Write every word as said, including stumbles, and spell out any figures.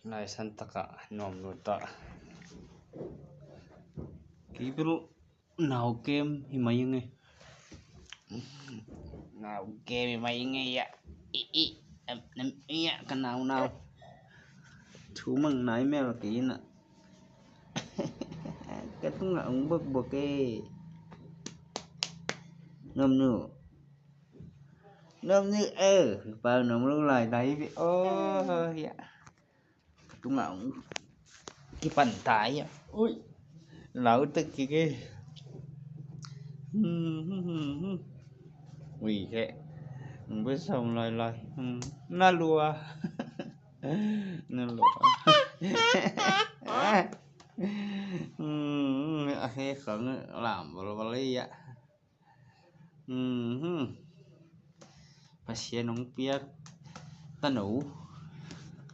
Lai san taka nuam nuta. Kipil nau kem hi mai nge. Nau kem hi mai nge ya. I i. Em, em, ya ka nau nau. Thu mang nai mel kina. Ka tunga ung bok bok e. Nuam nu. Nuam nu e. Pau nuam lu lai dai bi. Oh ya. Ka tunga ung kipan tai ya. Ui. Lau tek kik e. Ui he. Ung be som lai lai. Na lua. Na lua. A he khang lam bal bal ya. Pasian ong piak tanu.